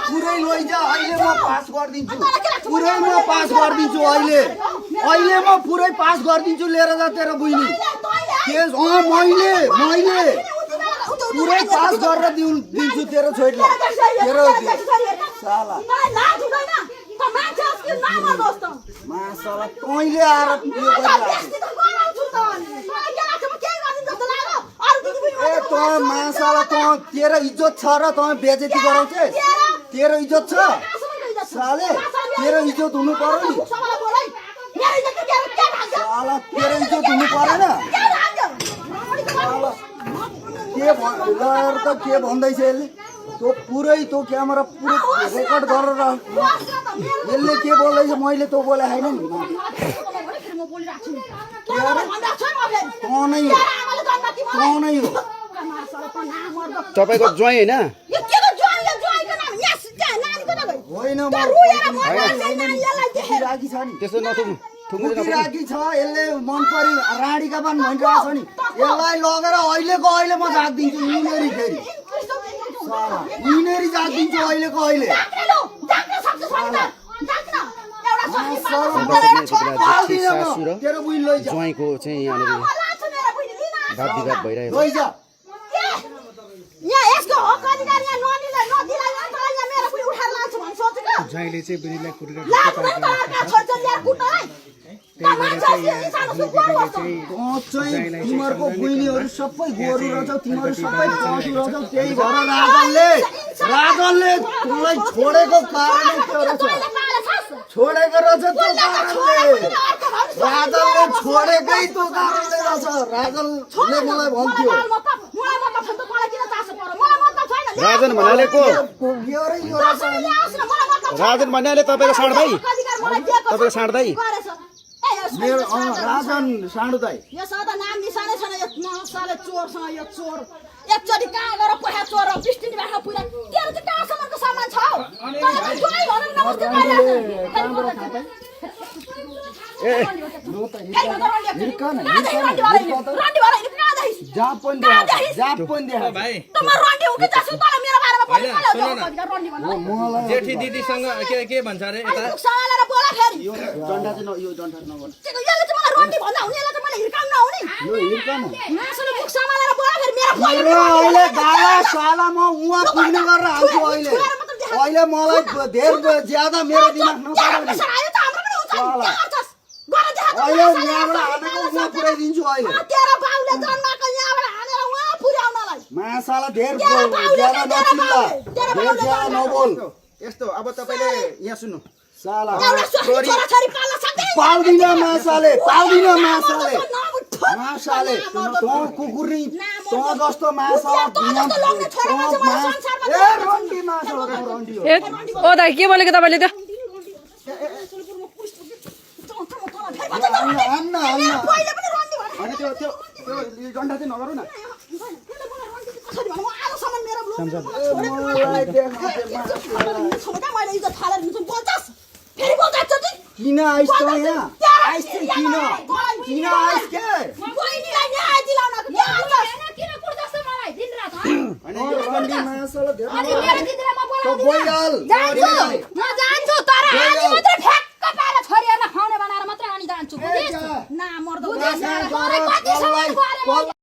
पुरै लैजा अहिले म पास गरिदिन्छु पुरै म पास गरिदिन्छु अहिले अहिले म पुरै पास गरिदिन्छु लिएर जा तेरो बुइनी केस मैले पुरै पास गरेर दिन्छु तेरो छोरीलाई तेरो साला मासाला तैँले आएर ए त मासाला त तेरो इज्जत छ र त बेइज्जती गराउँछे तेरो इज्जत छ साले तेरो इज्जत हुनु पर्यो नि साला तेरो इज्जत हुनु परेन के भन्दैछ यसले तँ पुरै तँ क्यामेरा पुरै रेकर्ड गरेर यसले के बोल्दैछ मैले तँ बोले होइन नि तँ नै हो तपाईको ज्वाइँ हैन होइन राखी छ नि त्यस्तो नथुक्नु राखी छ यसले मन परि राणीका पान भनिरहेको छ नि यसलाई लगेर अहिलेको अहिले म झाकिदिन्छु यिनीहरू फेरि यिनीहरू झाकिदिन्छु अहिलेको अहिले तेरो बुइन लैजा ज्वाइँको चाहिँ यहाँनिर बात विवाद भइरहेको लैजा ज्वाइँले चाहिँ बुढीलाई कुटेर तिमीहरूको बुइनीहरू सबै गोरु रहेछौ तिमीहरू सबै पशु रहेछौ त्यही भएर राजनले तँलाई छोडेको कारणै त्यो रहेछ छोडेको रहेछ त्यो कारणले राजनले छोडेकै त्यो कारणले रहेछ राजनले मलाई भन्थ्यो राजन भन्नाले को राजन भन्नाले तपाईको साँड भाइ तपाईको साँड भाइ मेरो राजन साँडो दाइ यो सदा नाम निशानै छैन यो नसाले चोरसँग यो चोर एकचोटि कहाँ गएर पैसा चोर बिस्टिनी बाख्रा पुरा तेरो चाहिँ कहाँसम्मको सामान छ हौ तँलाई जोइ भनौँ नमस्ते जेठी दिदीसँग के भन्छ अरे यता अहिले गाला साला म उहाँ पुग्ने गरेर हाल्छु अहिले अहिले मलाई धेरै ज्यादा मेरो दिमाग नपऱ्यो अहिले यहाँबाट हानेको उहाँ पुऱ्याइदिन्छु अहिले मासाला धेर ज्यादा नचिल्ला धेर ज्यादा नबोल यस्तो अब तपाईले यहाँ सुन्नु साला पाल्दिन मासाले तँ कुकुरी तँ जस्तो मासाला ए रन्डी मासाला रन्डी हो ओ दाइ के बोलेको तपाईले त्यो अनि त्यो डन्डा चाहिँ नगरौ न किन आइस त यहाँ आइस चाहिँ किन आइस के रन्डी मासाला